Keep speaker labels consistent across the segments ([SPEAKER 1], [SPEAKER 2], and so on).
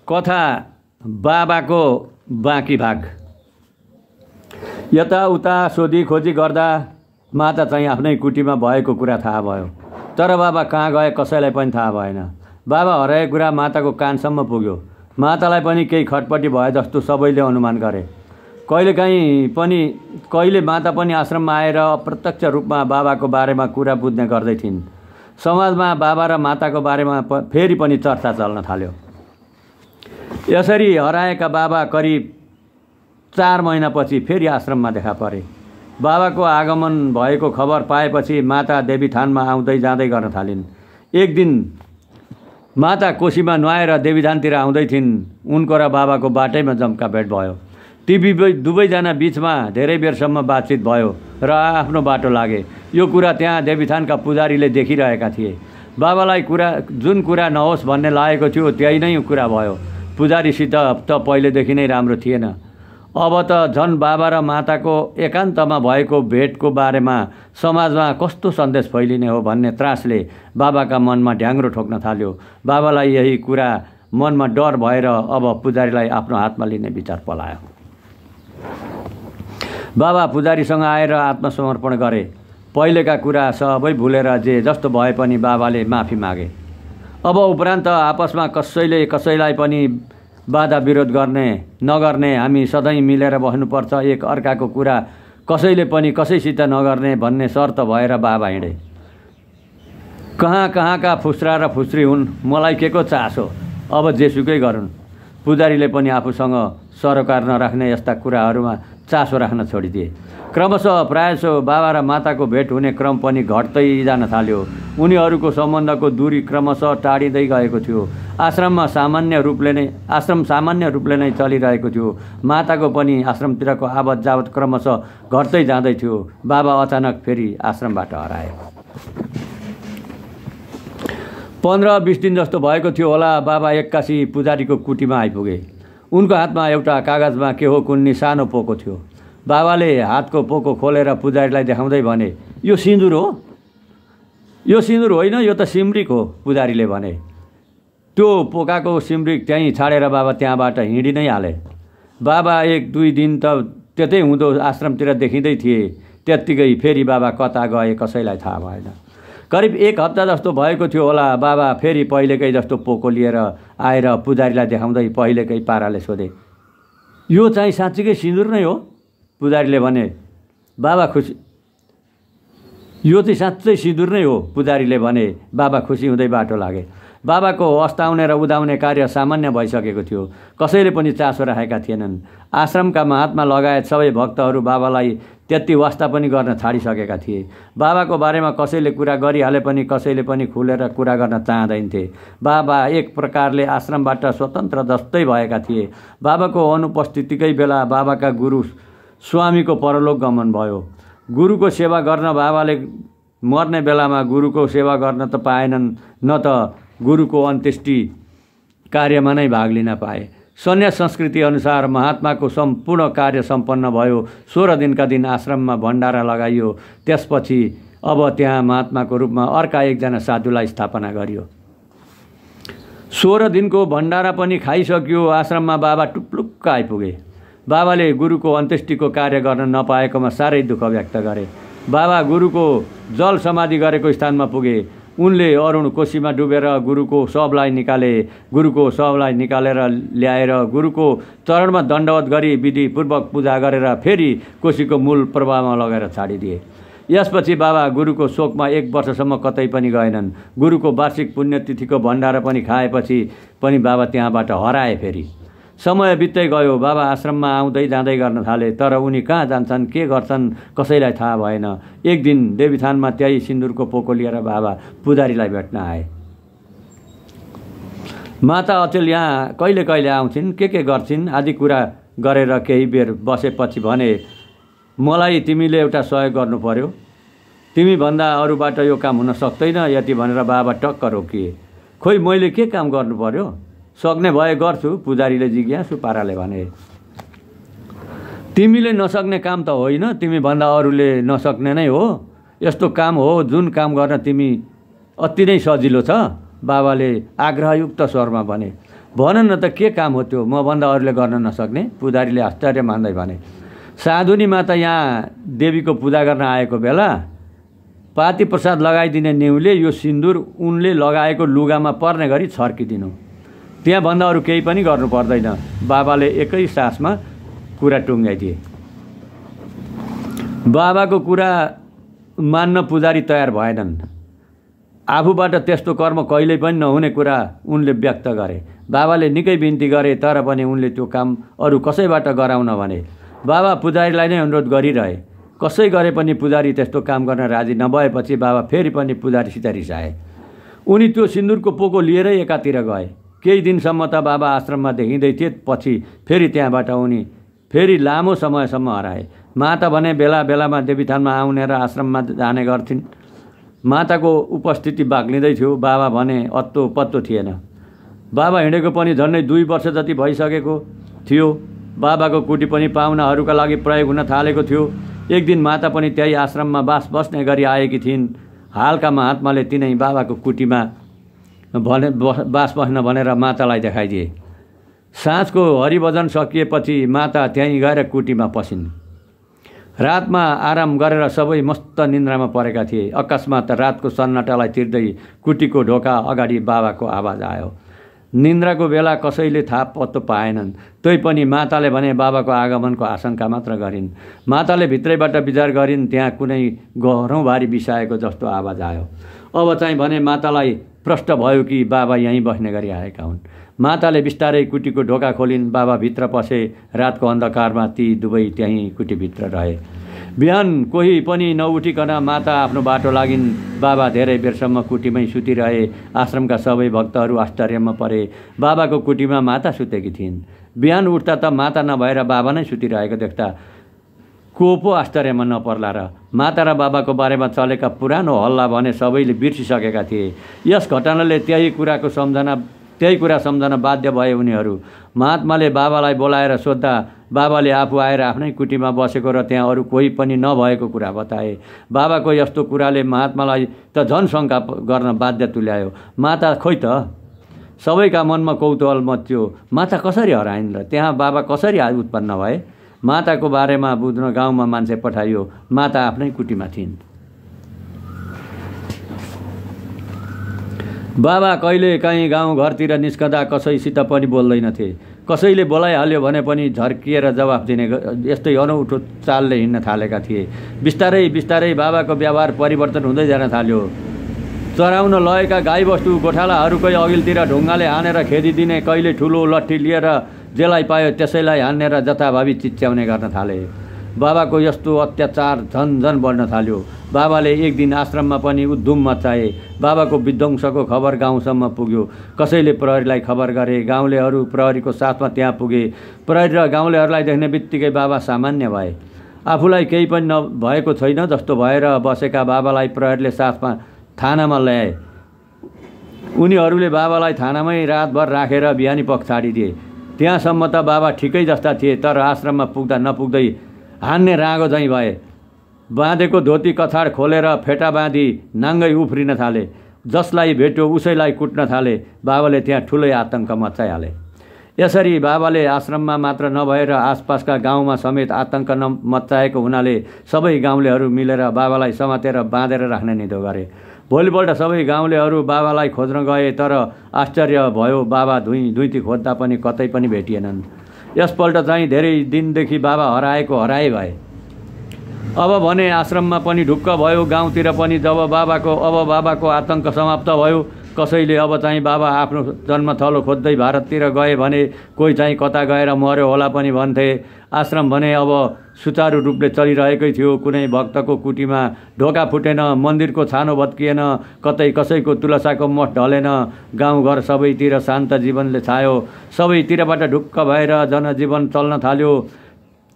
[SPEAKER 1] कथा बाबाको बाँकी भाग। यताउता सोधी खोजी गर्दा माता चाहिँ आफ्नै कुटीमा भएको कुरा थाहा भयो। तर बाबा कहाँ गए कसैलाई पनि थाहा भएन। बाबा हराएको कुरा माताको कानसम्म पुग्यो। मातालाई पनि केही खटपटी भए जस्तो सबैले अनुमान गरे। कहिले माता पनि आश्रममा आएर अप्रत्यक्ष रूपमा बाबाको बारेमा कुरा बुझ्ने गर्दै थिइन्। समाजमा बाबा र माताको बारेमा फेरि पनि चर्चा चल्न थाल्यो। यसरी हराएका बाबा करिब 4 महिनापछि फेरि आश्रममा देखा परे। बाबाको आगमन भएको खबर पाएपछि माता देवीथानमा आउँदै जाँदै गर्न थालिन्। एक दिन माता कोसीमा नुहाएर देवीथानतिर आउँदै थिइन्। उनको र बाबाको बाटैमा जम्का भेट भयो। ती दुवैजना बिचमा धेरै बेरसम्म बातचित भयो र आफ्नो बाटो लागे। यो कुरा त्यहाँ देवीथानका पुजारीले देखिरहेका थिए। बाबालाई जुन कुरा नहोस् भन्ने लागेको थियो त्यही नै कुरा भयो। पुजारीसित त पहिलेदेखि नै राम्रो थिएन। अब त झन् बाबा र माताको एकान्तमा भएको भेटको बारेमा समाजमा कस्तो सन्देश फैलिने हो भन्ने त्रासले बाबाका मनमा ढ्याङ्ग्रो ठोक्न थाल्यो। बाबालाई यही कुरा मनमा डर भएर अब पुजारीलाई आफ्नो हातमा लिने विचार पलायो। बाबा पुजारीसँग आएर आत्मसमर्पण गरे। पहिलेका कुरा सबै भुलेर जे जस्तो भए पनि बाबाले माफी मागे। अब उपरान्त आपसमा कसैले कसैलाई पनि बाधा विरोध नगर्ने, हामी सधैँ मिलेर बस्नुपर्छ, एक अर्काको कुरा कसैले पनि कसैसित नगर्ने भन्ने शर्त भएर बाबा हिँडे। कहाँका फुस्रा र फुस्री हुन्, मलाई के को चासो, अब जेसुकै गरून्। पुजारीले पनि आफूसँग सरोकार नराख्ने यस्ता कुराहरूमा चासो राख्न छोडिदिए। क्रमशः प्रायशः बाबा र माताको भेट हुने क्रम पनि घट्दै जान थाल्यो। उनीहरूको सम्बन्धको दूरी क्रमशः टाढिँदै गएको थियो। आश्रम सामान्य रूपले नै चलिरहेको थियो। माताको पनि आश्रमतिरको आवत जावत क्रमशः घट्दै जाँदै थियो। बाबा अचानक फेरि आश्रमबाट हराए। 15-20 दिन जस्तो भएको थियो होला। बाबा एक्कासी पुजारीको कुटीमा आइपुगे। उनको हातमा एउटा कागजमा के हो कुन्नी सानो पोको थियो। बाबाले हातको पोको खोलेर पुजारीलाई देखाउँदै भने, यो सिन्दुर हो? यो सिन्दुर होइन, यो त सिम्रिक हो, पुजारीले भने। त्यो पोकाको सिम्रिक त्यहीँ छाडेर बाबा त्यहाँबाट हिँडि नै हाले। बाबा 1-2 दिन त त्यतै हुँदो आश्रमतिर देखिँदै थिए। त्यत्तिकै फेरि बाबा कता गए कसैलाई थाहा भएन। करिब 1 हप्ता जस्तो भएको थियो होला। बाबा फेरि पहिलेकै जस्तो पोको लिएर आएर पुजारीलाई देखाउँदै पहिलेकै पाराले सोधे, यो चाहिँ साँच्चीकै सिन्दुर नै हो? पुजारीले भने। बाबा खुसी, यो चाहिँ साँच्चै सिन्दुर नै हो, पुजारीले भने। बाबा खुसी हुँदै बाटो लागे। बाबाको अस्ताउने र उदाउने कार्य सामान्य भइसकेको थियो। कसैले पनि चासो राखेका थिएनन्। आश्रमका महात्मा लगायत सबै भक्तहरू बाबालाई त्यति वास्ता पनि गर्न छाडिसकेका थिए। बाबाको बारेमा कसैले कुरा गरिहाले पनि कसैले पनि खुलेर कुरा गर्न चाहँदैनथे। बाबा एक प्रकारले आश्रमबाट स्वतन्त्र जस्तै भएका थिए। बाबाको अनुपस्थितिकै बेला बाबाका गुरु स्वामीको परलोक गमन भयो। गुरुको सेवा गर्न बाबाले मर्ने बेलामा गुरुको सेवा गर्न त पाएनन्, न त गुरुको अन्त्येष्टि कार्यमा नै भाग लिन पाए। सन्यास संस्कृति अनुसार महात्माको सम्पूर्ण कार्य सम्पन्न भयो। 16 दिनका दिन आश्रममा भण्डारा लगाइयो। त्यसपछि अब त्यहाँ महात्माको रूपमा अर्का एकजना साधुलाई स्थापना गरियो। 16 दिनको भण्डारा पनि खाइसक्यो। आश्रममा बाबा टुप्लुक्क आइपुगे। बाबाले गुरुको अन्त्येष्टिको कार्य गर्न नपाएकोमा साह्रै दुःख व्यक्त गरे। बाबा गुरुको जल समाधि गरेको स्थानमा पुगे। उनले अरुण कोसीमा डुबेर गुरुको शवलाई निकाले। गुरुको शवलाई निकालेर ल्याएर गुरुको चरणमा दण्डवत गरी विधिपूर्वक पूजा गरेर फेरि कोसीको मूल प्रवाहमा लगेर छाडिदिए। यसपछि बाबा गुरुको शोकमा 1 वर्षसम्म कतै पनि गएनन्। गुरुको वार्षिक पुण्यतिथिको भण्डारा पनि खाएपछि पनि बाबा त्यहाँबाट हराए। फेरि समय बित्दै गयो। बाबा आश्रममा आउँदै जाँदै गर्न थाले। तर उनी कहाँ जान्छन्, के गर्छन्, कसैलाई थाहा भएन। एक दिन देवीथानमा त्यही सिन्दुरको पोको लिएर बाबा पुजारीलाई भेट्न आए। माता अचेल यहाँ कहिले कहिले आउँछिन्, के गर्छिन् आदि कुरा गरेर केही बेर बसेपछि भने, मलाई तिमीले एउटा सहयोग गर्नु पर्यो। तिमी भन्दा अरूबाट यो काम हुन सक्दैन। यति भनेर बाबा टक्क रोकिए। खोइ मैले के काम गर्नु पर्यो? सक्ने भए गर्छु, पुजारीले जिज्ञासु पाराले भने। तिमीले नसक्ने काम त होइन, तिमी भन्दा अरूले नसक्ने नै हो। यस्तो काम हो जुन काम गर्न तिमी अति नै सजिलो छ, बाबाले आग्रहयुक्त स्वरमा भने। भन न त के काम हो त्यो, मभन्दा अरूले गर्न नसक्ने? पुजारीले आश्चर्य मान्दै भने। साधुनी माता यहाँ देवीको पूजा गर्न आएको बेला पाती प्रसाद लगाइदिने न्युले यो सिन्दुर उनले लगाएको लुगामा पर्ने गरी छर्किदिनु, त्यहाँभन्दा अरू केही पनि गर्नु पर्दैन। बाबाले एकै सासमा कुरा टुङ्गाइदिए। बाबाको कुरा मान्न पुजारी तयार भएनन्। आफूबाट त्यस्तो कर्म कहिल्यै पनि नहुने कुरा उनले व्यक्त गरे। बाबाले निकै बिन्ती गरे तर पनि उनले त्यो काम अरू कसैबाट गराउन भने। बाबा पुजारीलाई नै अनुरोध गरिरहे। कसै गरे पनि पुजारी त्यस्तो काम गर्न राजी नभएपछि बाबा फेरि पनि पुजारीसित रिसाए। उनी त्यो सिन्दुरको पोको लिएरै एकातिर गए। केही दिनसम्म त बाबा आश्रममा देखिँदै थिए, पछि फेरि त्यहाँबाट उनी फेरि लामो समयसम्म हराए। माता भने बेला बेलामा देवीथानमा आउने र आश्रममा जाने गर्थिन्। माताको उपस्थिति बाक्लिँदै थियो। बाबा भने अत्तो पत्तो थिएन। बाबा हिँडेको पनि झन्डै 2 वर्ष जति भइसकेको थियो। बाबाको कुटी पनि पाहुनाहरूका लागि प्रयोग हुन थालेको थियो। एक दिन माता पनि त्यही आश्रममा बस्ने गरी आएकी थिइन्। हालका महात्माले तिनै बाबाको कुटीमा बस्न भनेर मातालाई देखाइदिए। साँझको हरिभजन सकिएपछि माता त्यहीँ गएर कुटीमा पसिन्। रातमा आराम गरेर सबै मस्त निन्द्रामा परेका थिए। अकस्मात रातको सन्नाटालाई तिर्दै कुटीको ढोका अगाडि बाबाको आवाज आयो। निन्द्राको बेला कसैले थाहा पत्तो पाएनन्। तैपनि माताले भने बाबाको आगमनको आशंका मात्र गरिन्। माताले भित्रैबाट विचार गरिन्, त्यहाँ कुनै गह्रौँ भारी बिसाएको जस्तो आवाज आयो। अब चाहिँ भने मातालाई प्रष्ट भयो कि बाबा यहीँ बस्ने गरी आएका हुन्। माताले बिस्तारै कुटीको ढोका खोलिन्। बाबा भित्र पसे। रातको अन्धकारमा ती दुवै त्यहीँ कुटीभित्र रहे। बिहान कोही पनि नउठिकन माता आफ्नो बाटो लागिन्। बाबा धेरै बेरसम्म कुटीमै सुतिरहे। आश्रमका सबै भक्तहरू आश्चर्यमा परे। बाबाको कुटीमा माता सुतेकी थिइन्। बिहान उठ्दा त माता नभएर बाबा नै सुतिरहेको देख्दा को पो आश्चर्यमा नपर्ला र। माता र बाबाको बारेमा चलेका पुरानो हल्ला भने सबैले बिर्सिसकेका थिए। यस घटनाले त्यही कुरा सम्झन बाध्य भए उनीहरू। महात्माले बाबालाई बोलाएर सोद्धा बाबाले आफू आएर आफ्नै कुटीमा बसेको र त्यहाँ अरू कोही पनि नभएको कुरा बताए। बाबाको यस्तो कुराले महात्मालाई त झन् शङ्का गर्न बाध्य तुल्यायो। माता खोइ त? सबैका मनमा कौतूहल मच्यो। माता कसरी हराइन् र त्यहाँ बाबा कसरी उत्पन्न भए? माताको बारेमा बुझ्न गाउँमा मान्छे पठाइयो। माता आफ्नै कुटीमा थिइन्। बाबा कहिले काहीँ गाउँघरतिर निस्कँदा कसैसित पनि बोल्दैनथे। कसैले बोलाइहाल्यो भने पनि झर्किएर जवाफ दिने यस्तै अनौठो चालले हिँड्न थालेका थिए। बिस्तारै बिस्तारै बाबाको व्यवहार परिवर्तन हुँदै जान थाल्यो। चराउन लगेका गाईबस्तु गोठालाहरूकै अघिल्तिर ढुङ्गाले हानेर खेदिदिने, कहिले ठुलो लट्ठी लिएर जेलाई पायो त्यसैलाई हान्ने र जताभावी चिच्याउने गर्न थाले। बाबाको यस्तो अत्याचार झन बढ्न थाल्यो। बाबाले एक दिन आश्रममा पनि उद्धुम मचाए। बाबाको विध्वंसको खबर गाउँसम्म पुग्यो। कसैले प्रहरीलाई खबर गरे। गाउँलेहरू प्रहरीको साथमा त्यहाँ पुगे। प्रहरी र गाउँलेहरूलाई देख्ने बित्तिकै बाबा सामान्य भए। आफूलाई केही पनि नभएको छैन जस्तो भएर बसेका बाबालाई प्रहरीले साथमा थानामा ल्याए। उनीहरूले बाबालाई थानामै रातभर राखेर बिहानी पख छाडिदिए। त्यहाँसम्म त बाबा ठिकै जस्ता थिए, तर आश्रममा पुग्दा नपुग्दै हान्ने राँगो झैँ भए। बाँधेको धोती कछाड खोलेर फेटा बाँधी नाङ्गै उफ्रिन थाले। जसलाई भेट्यो उसैलाई कुट्न थाले। बाबाले त्यहाँ ठुलै आतङ्क मचाइहाले। यसरी बाबाले आश्रममा मात्र नभएर आसपासका गाउँमा समेत आतङ्क मचाएको हुनाले सबै गाउँलेहरू मिलेर बाबालाई समातेर बाँधेर राख्ने निधो गरे। भोलिपल्ट सबै गाउँलेहरू बाबालाई खोज्न गए, तर आश्चर्य भयो, बाबा धुइँती खोज्दा पनि कतै पनि भेटिएनन्। यसपल्ट चाहिँ धेरै दिनदेखि बाबा हराए भए। अब भने आश्रममा पनि ढुक्क भयो। गाउँतिर पनि जब बाबाको आतङ्क समाप्त भयो। कसैले अब चाहिँ बाबा आफ्नो जन्मथलो खोज्दै भारततिर गए भने, कोही चाहिँ कता गएर मर्यो होला पनि भन्थे। आश्रम भने अब सुचारू रूपले चलिरहेकै थियो। कुनै भक्तको कुटीमा ढोका फुटेन, मन्दिरको छानो भत्किएन, कतै कसैको तुलसाको मठ ढलेन। गाउँघर सबैतिर शान्त जीवनले छायो। सबैतिरबाट ढुक्क भएर जनजीवन चल्न थाल्यो।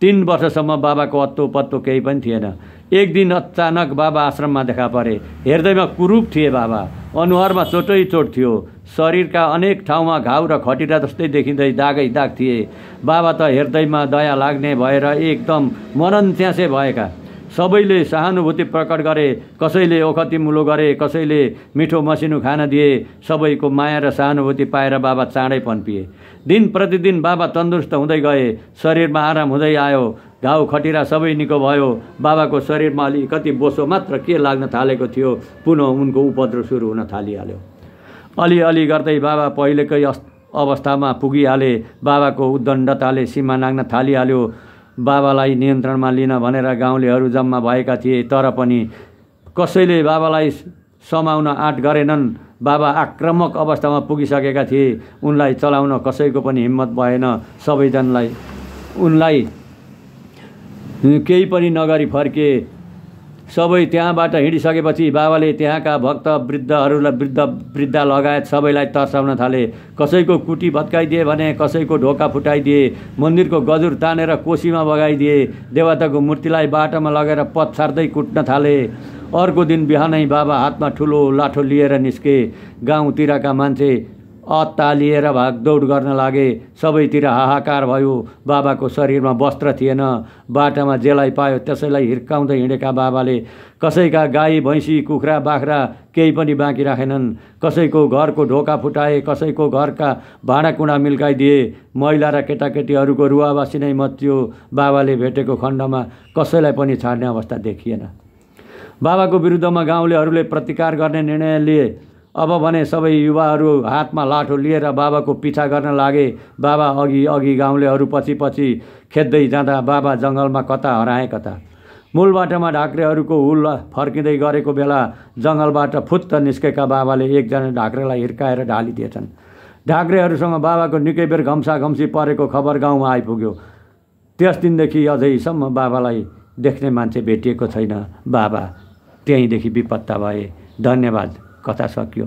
[SPEAKER 1] 3 वर्षसम्म बाबाको अत्तो पत्तो केही पनि थिएन। एक दिन अचानक बाबा आश्रममा देखा परे। हृदयमा कुरूप थिए बाबा। अनुहारमा चोटै चोट थियो। शरीरका अनेक ठाउँमा घाउ र खटिरा जस्तै देखिँदै दागै दाग थिए। बाबा त हृदयमा दया लाग्ने भएर एकदम मरण च्यासे भएका। सबैले सहानुभूति प्रकट गरे, कसैले ओखती मुलो गरे, कसैले मिठो मसिनो खाना दिए। सबैको माया र सहानुभूति पाएर बाबा चाँडै पन्पिए। दिन प्रतिदिन बाबा तन्दुरुस्त हुँदै गए, शरीरमा आराम हुँदै आयो, घाउ खटिरा सबै निको भयो। बाबाको शरीरमा अलिकति बोसो मात्र के लाग्न थालेको थियो, पुनः उनको उपद्रो सुरु हुन थालिहाल्यो। अलिअलि गर्दै बाबा पहिलेकै अवस्थामा पुगिहाले। बाबाको उद्दण्डताले सीमा नाग्न थालिहाल्यो। बाबालाई नियन्त्रणमा लिन भनेर गाउँलेहरू जम्मा भएका थिए, तर पनि कसैले बाबालाई समाउन आँट गरेनन्। बाबा आक्रामक अवस्थामा पुगिसकेका थिए, उनलाई चलाउन कसैको पनि हिम्मत भएन। सबैजनालाई उनलाई केही पनि नगरी फर्के। सबै त्यहाँबाट हिँडिसकेपछि बाबाले त्यहाँका भक्त वृद्ध लगायत सबैलाई तर्साउन थाले। कसैको कुटी भत्काइदिए भने कसैको ढोका फुटाइदिए, मन्दिरको गजुर तानेर कोसीमा बगाइदिए, देवताको मूर्तिलाई बाटोमा लगेर पत्छार्दै कुट्न थाले। अर्को दिन बिहानै बाबा हातमा ठुलो लाठो लिएर निस्के। गाउँतिरका मान्छे अत्तालिएर भागदौड गर्न लागे। सबैतिर हाहाकार भयो। बाबाको शरीरमा वस्त्र थिएन। बाटामा जेलाई पायो त्यसैलाई हिर्काउँदै हिँडेका बाबाले कसैका गाई भैँसी कुखुरा बाख्रा केही पनि बाँकी राखेनन्। कसैको घरको ढोका फुटाए, कसैको घरका भाँडाकुँडा मिल्काइदिए। महिला र केटाकेटीहरूको रुवाबासी नै मच्चियो। बाबाले भेटेको खण्डमा कसैलाई पनि छाड्ने अवस्था देखिएन। बाबाको विरुद्धमा गाउँलेहरूले प्रतिकार गर्ने निर्णय लिए। अब भने सबै युवाहरू हातमा लाठो लिएर बाबाको पिछा गर्न लागे। बाबा अघि अघि, गाउँलेहरू पछि पछि खेद्दै जाँदा बाबा जङ्गलमा कता हराए कता। मूल बाटोमा ढाक्रेहरूको हुल फर्किँदै गरेको बेला जङ्गलबाट फुत्त निस्केका बाबाले एकजना ढाक्रेलाई हिर्काएर ढालिदिएछन्। ढाक्रेहरूसँग बाबाको निकै बेर घम्साघम्सी परेको खबर गाउँमा आइपुग्यो। त्यस दिनदेखि अझैसम्म बाबालाई देख्ने मान्छे भेटिएको छैन। बाबा त्यहीँदेखि बेपत्ता भए। धन्यवाद। कथा सकियो।